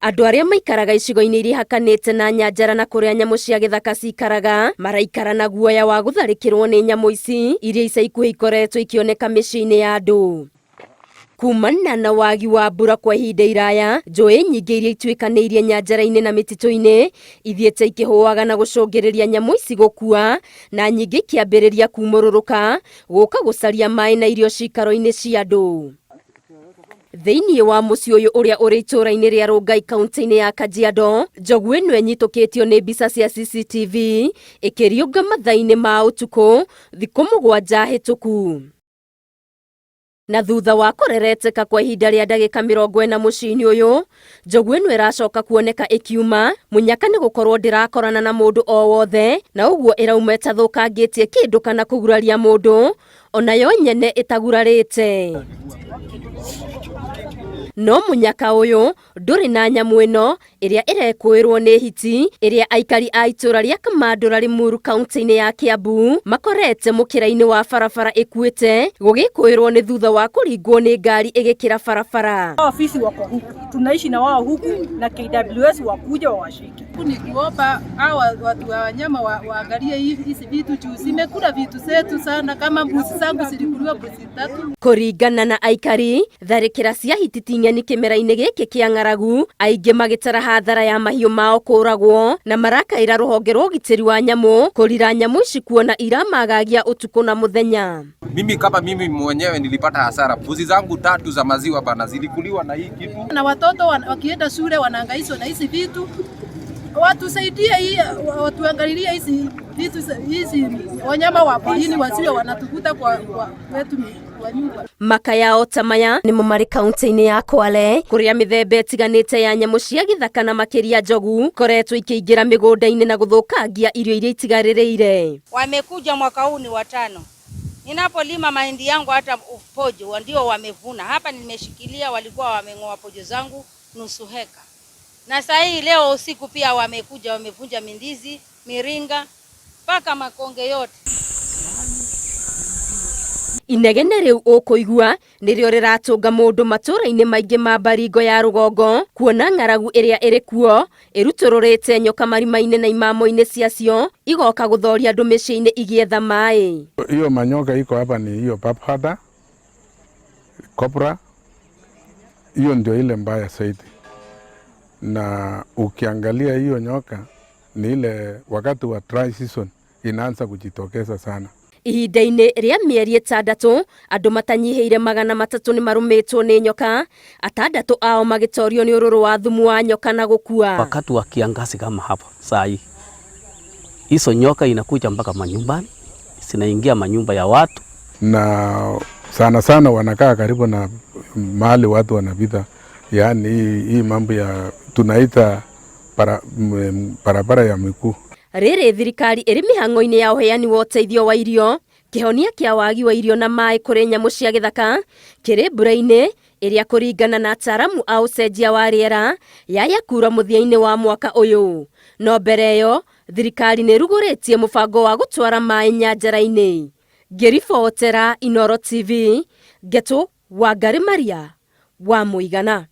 Andũ arĩa maikaraga icigo-inĩ iria ihakanĩte na nyanjara na kũrĩa nyamũ cia gĩthaka cikaraga maraikara na guoya wa gũtharĩkĩrwo nĩ nyamũ ici iria ica ikuhĩ ikoretwo ikĩoneka mĩciĩ-inĩ ya andũ. Kumana na wagi wa mbura kwa ihinda iraya, njũĩ nyingĩ iria ituĩkanĩirie nyanjara-inĩ na mĩtitũ-inĩ ithiĩte ikĩhũaga na gũcũngĩrĩria nyamũ ici gũkua na nyingĩ ikĩambĩrĩria kumũrũrũka gũka gũcaria maĩ na irio cikaro-inĩ cia andũ. Thĩinĩ wa mũciĩ ũyũ ũrĩa ũrĩ itũũra-inĩ rĩa Rongai kaunti-inĩ ya Kajiado, njogu ĩno ĩnyitũkĩtio nĩ mbica cia CCTV ĩkĩriũnga mathaa-inĩ ma ũtukũ thikũ mũgwanja hĩtũku. Na thutha wa kũrereteka kwa ihinda rĩa ndagĩka 40 mũciĩ-inĩ ũyũ, njogu ĩno ĩracoka kuoneka ĩkiuma mũnyaka nĩ gũkorwo ndĩrakorana na mũndũ o wothe, na ũguo ĩrauma ĩtathũkangĩtie kĩndũ kana kũguraria mũndũ, onayo nyene ĩtagurarĩte. No mũnyaka ũyũ ndũrĩ na nyamũ ĩno ĩrĩa ĩrekũĩrwo nĩ hiti ĩrĩa aikari a itũra rĩa Kamandũra Limuru kaunti-inĩ ya Kiambu makorete mũkĩra-inĩ wa barabara ĩkuĩte gũgĩkũĩrwo nĩ thutha wa kũringwo nĩ ngari ĩgĩkĩra barabara. Ofisi wako huku, tunaishi na wao huku na KWS wakuja wawashike. Ni kuomba hawa watu wa wanyama waangalie hizi vitu juu zimekula vitu zetu sana, kama mbuzi zangu zilikuliwa mbuzi tatu. Kũringana na aikari, tharĩkĩra cia hiti ti ng'eni kĩmera-inĩ gĩkĩ kĩa ng'aragu, aingĩ magĩtara hathara ya mahiũ mao kũragwo na marakaĩra rũhonge rwa ũgitĩri wa nyamũ kũrira nyamũ ici kuona iramagagia ũtukũ na mũthenya. Mimi kama mimi mwenyewe nilipata hasara, mbuzi zangu tatu za maziwa bana zilikuliwa na hii kitu. Na watoto wakienda shule wanahangaishwa na hizi vitu, watusaidie hii, watuangalilie hizi vitu, hizi wanyama wa porini wasiwe wanatukuta kwa wetu kwa nyumba. Maka yao ta maya nĩmo marĩ kaunti-inĩ ya Kwale kũrĩa mĩthemba ĩtiganĩte ya nyamũ cia gĩthaka na makĩria njogu koretwo ikĩingĩra mĩgũnda-inĩ na gũthũkangia irio iria itigarĩrĩire. Wamekuja mwaka huu ni watano. Ninapolima mahindi yangu hata pojo ndio wamevuna. Hapa nimeshikilia, walikuwa wameng'oa pojo zangu nusu heka. Na saa hii leo usiku pia wamekuja wamevunja mindizi, miringa mpaka makonge yote. Inegene rĩu ũkũigua nĩrĩo rĩratũnga mũndũ matũũra-inĩ maingĩ ma Baringo ya rũgongo kuona ng'aragu ĩrĩa ĩrĩ kuo ĩrutũrũrĩte nyoka marima-inĩ na imamo-inĩ ciacio igoka gũthoria andũ mĩciĩ-inĩ igĩetha maĩ. Hiyo manyoka iko hapa ni hiyo Puff Adder, cobra, hiyo ndio ile mbaya zaidi. Na ukiangalia hiyo nyoka ni ile wakati wa dry season inaanza kujitokeza sana. Ihinda-inĩ rĩa mĩeri 6 andũ matanyihĩire 300 nĩ marũmĩtwo nĩ nyoka, 6 ao magĩtorio nĩ ũrũrũ wa thumu wa nyoka na gũkua. Wakati wa kiangazi kama hapa saa hii, hizo nyoka inakuja mpaka manyumbani, zinaingia manyumba ya watu. Na sana sana wanakaa karibu na mahali watu wanapita, yaani hii mambo ya tunaita barabara ya miguu. Rĩrĩ thirikari ĩrĩ mĩhang'o-inĩ ya ũheani wa ũteithio wa irio, kĩhonia kĩa wagi wa irio na maĩ kũrĩ nyamũ cia gĩthaka kĩrĩ mbura-inĩ ĩrĩa kũringana na ataaramu a ũcenjia wa rĩera yaya kura mũthia-inĩ wa mwaka ũyũ. No mbere ĩyo thirikari nĩ ĩrugũrĩtie mũbango wa gũtwara maĩ nyanjara-inĩ. Ngĩribotera Inooro TV, Ngetu Wangari Maria wa Mũigana.